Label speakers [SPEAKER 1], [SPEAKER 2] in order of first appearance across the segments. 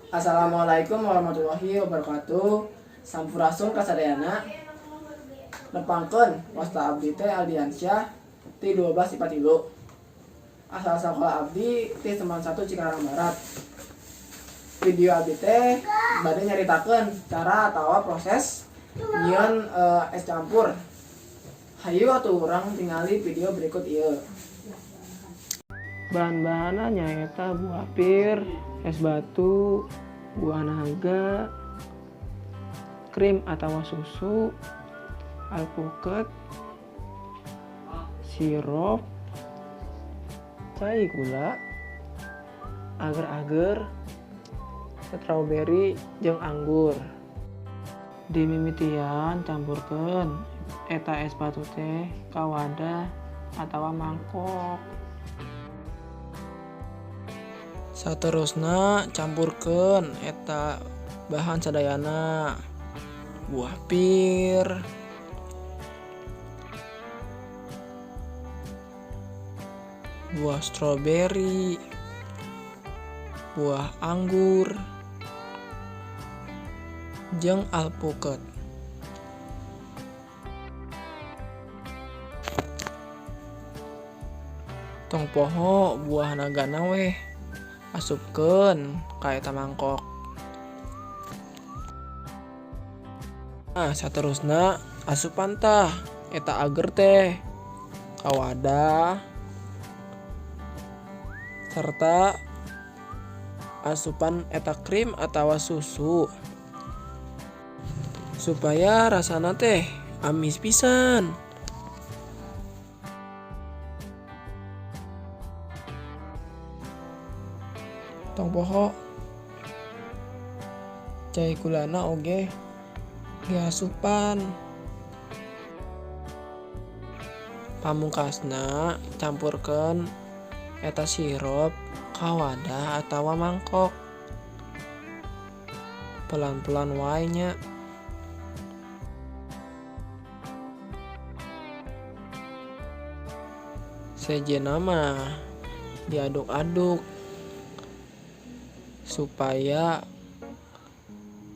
[SPEAKER 1] Assalamualaikum warahmatullahi wabarakatuh. Sampurasun kasadayana. Nepangkeun, wasta abdi teh Aldiansyah ti 12 IPA 3. Asal sekolah abdi ti SMAN 1 Cikarang Barat. Video abdi teh bade nyaritakeun cara atawa proses nyieun es campur. Hayu atuh urang tingali video berikut ieu. Bahan-bahanna nyaeta buah pir, es batu, buah naga, krim atau susu, alpukat, sirup, cai gula, agar-agar, strawberry, jeung anggur. Dimimitian, campurkeun eta es batu teh ka wadah atawa mangkok. Saterusna, campurkeun eta bahan sadayana, buah pir, buah stroberi, buah anggur, jeung alpukat. Tong poho buah nagana weh, asupkeun ka eta mangkok. Nah, saterusna asupan tah eta agar teh ka wadah serta asupan eta krim atawa susu supaya rasana teh amis pisan. Tong poho cai gulana oge diasupan. Pamungkasna, campurkeun eta sirup ka wadah atawa mangkok. Pelan-pelan wae nya. Sejenna mah diaduk-aduk supaya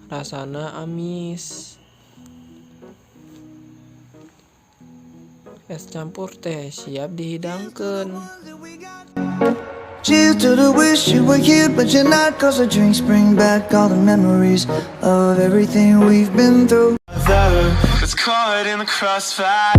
[SPEAKER 1] rasana amis. Es campur teh siap dihidangkeun.
[SPEAKER 2] Cheers to the wish you were here, but you're not. 'Cause the drinks bring back all the memories of everything we've been through.
[SPEAKER 3] That's caught in the crossfire.